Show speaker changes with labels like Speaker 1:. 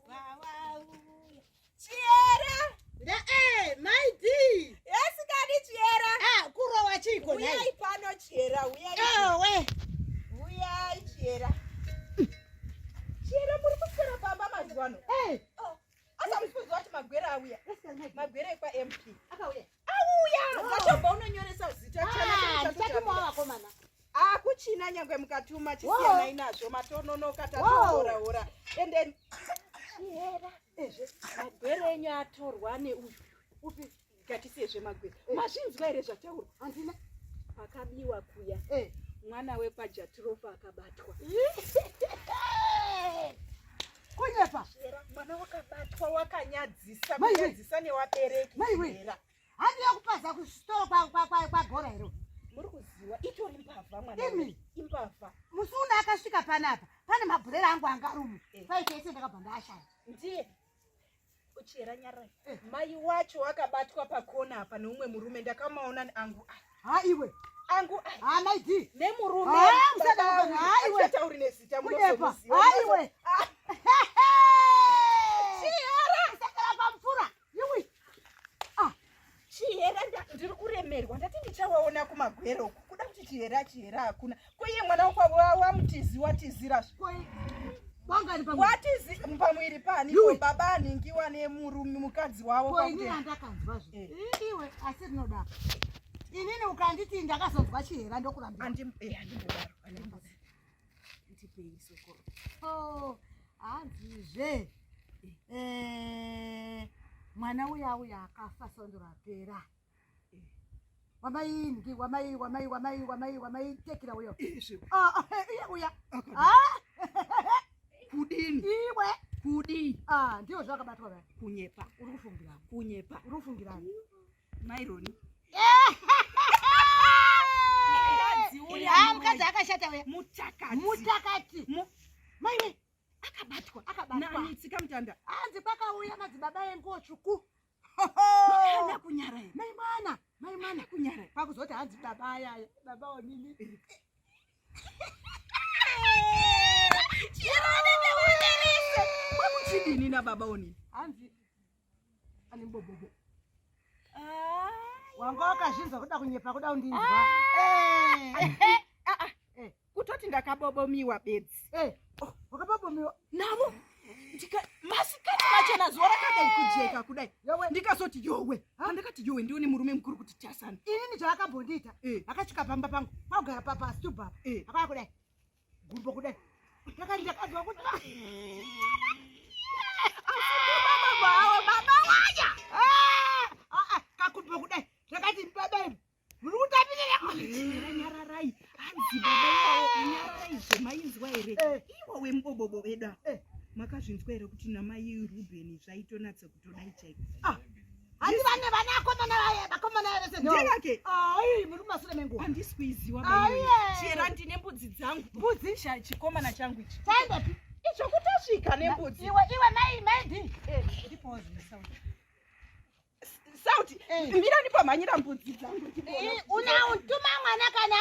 Speaker 1: Wobva wauya. Chiera!
Speaker 2: Nda eh mai D.
Speaker 1: Yes kani Chiera.
Speaker 2: Ah kurowa chiiko nhai?
Speaker 1: Uyai pano Chiera, uyai.
Speaker 2: Ewe.
Speaker 1: Uyai Chiera. Chiera muri kuswera pamba mazuva ano.
Speaker 2: Eh.
Speaker 1: Oh. Asi hamusi kuziva kuti magwere auya. Magwere ekwa MP.
Speaker 2: Akauya.
Speaker 1: Auya. Zvatobva unonyoresa zita chana.
Speaker 2: Ah, ndichatumawo vakomana.
Speaker 1: Akuchina nyangwe mukatuma chisiyanai nazvo matononoka tatohora and then Chihera ezve magwere enyu atorwa neuyu
Speaker 2: Upi?
Speaker 1: ngatisiye zvemagwere mazvinzwa here zvataurwa
Speaker 2: Handina.
Speaker 1: pakabiwa kuya
Speaker 2: Eh.
Speaker 1: mwana wekwajatirofa akabatwa
Speaker 2: Kunyepa.
Speaker 1: Chihera mwana wakabatwa wakanyadzisa
Speaker 2: Maiwe.
Speaker 1: kunyadzisa newabereki
Speaker 2: Maiwe.
Speaker 1: Chihera
Speaker 2: Handi yokupaza kusitoro kwa kwa kwa kwa gora here.
Speaker 1: muri kuziwa itori mbavha mwana
Speaker 2: Imi.
Speaker 1: uyu. imbavha
Speaker 2: Musi uno akasvika panapa. Pane mabhurera angu anga arumu.
Speaker 1: Eh.
Speaker 2: Paite ese ndakabva ndashaya.
Speaker 1: ndiye uchihera nyarai
Speaker 2: Eh.
Speaker 1: mai wacho akabatwa pakona apa neumwe murume ndakamaona angu aya
Speaker 2: Ha iwe.
Speaker 1: angu aya
Speaker 2: Ha mai D.
Speaker 1: nemurume
Speaker 2: Ah, musada kufa. Ah, iwe.
Speaker 1: tauri nezita
Speaker 2: Kunyepa.
Speaker 1: munozomuziva.
Speaker 2: Ha iwe.
Speaker 1: Ah,
Speaker 2: Chihera. Sakara pamfura. Iwe. Ah,
Speaker 1: chihera ndiri kuremerwa ndati ndichawaona kumagwero uku kuda kuti chihera chihera hakuna koiye mwana wako wamutizi watizira
Speaker 2: koi. Wangani pamwe.
Speaker 1: watizi pamwiri pani
Speaker 2: Iwe.
Speaker 1: baba aningiwa nemurume mukadzi wavo
Speaker 2: Ko inini handakanzwa zve.
Speaker 1: Eh.
Speaker 2: Iwe asi rinoda. Inini ukanditi ndakazonzwa chihera ndokurambira.
Speaker 1: Andimbodaro andimbodaro ndipei soko
Speaker 2: Oh, hanzizve. Eh, mwana uya uya akafa sondo rapera. Wamai ndi wamai wamai wamai wamai wamai tekira uyo.
Speaker 1: izvi
Speaker 2: Ah, ah, iye uya. Ah,
Speaker 1: kudini
Speaker 2: iwe.
Speaker 1: kudii
Speaker 2: Ah, ndiyo zvakabatwa vaya.
Speaker 1: kunyepa
Speaker 2: Uri kufungirana.
Speaker 1: kunyepa
Speaker 2: Uri kufungirana.
Speaker 1: maironi
Speaker 2: Ah, mukadzi akashata uya.
Speaker 1: mutakati
Speaker 2: Mutakati. Maiwe,
Speaker 1: akabatwa
Speaker 2: akabatwa.
Speaker 1: nani tsika mutanda
Speaker 2: Hanzi kwakauya madzibaba enguo tsvuku.
Speaker 1: Haana kunyara here
Speaker 2: Mai mwana, mai mwana.
Speaker 1: kunyara here
Speaker 2: Kwakuzoti hanzi baba ayaya, baba onini.
Speaker 1: kwakuchidini nababa onini
Speaker 2: Hanzi ane bobobo. Wanga wakazvinzwa kuda kunyepa kuda kundinzwa. Eh. Eh.
Speaker 1: kutoti ndakabobomiwa bedzi
Speaker 2: Eh, wakabobomiwa.
Speaker 1: navo masikati machena zuva rakadai kujeka kudai
Speaker 2: Yowe,
Speaker 1: ndikazoti yowe pandakati yowe ndione murume mukuru kuti tasana
Speaker 2: inini zvaakambondiita.
Speaker 1: Eh.
Speaker 2: Akasvika pamba pangu, kwakugara papa stube apa.
Speaker 1: Eh.
Speaker 2: Akauya kudai. Gumbo kudai. Ndakati ndakazwa kuti
Speaker 1: baba vawo baba waya
Speaker 2: Ah, ah, ah, kakumbo kudai. Ndakati baba imi, muri kutapirira.
Speaker 1: Chera nyararai hanzi baba iwawo nyararai zvemainzwa here
Speaker 2: Eh.
Speaker 1: iwo wemubobobo wedu apa
Speaker 2: Eh.
Speaker 1: makazvinzwa here kuti namai rubheni zvaitonatsa kutodai chaiko
Speaker 2: Ah, handi vane vana akomana vaye, vakomana vaye vese ndivo.
Speaker 1: Ndevake?
Speaker 2: Ai, muri mumasure menguva.
Speaker 1: handisi kuiziwa
Speaker 2: Aiye.
Speaker 1: chera ndine mbudzi dzangu
Speaker 2: Mbudzi?
Speaker 1: Chikomana changu ichi
Speaker 2: Chaendepi?
Speaker 1: icho kutosvika nembudzi
Speaker 2: Iwe, iwe, mai, mai D. Ndipo zvisauti.
Speaker 1: sauti
Speaker 2: Eh.
Speaker 1: mira ndipamhanyira mbudzi dzangu
Speaker 2: Unautuma mwana kana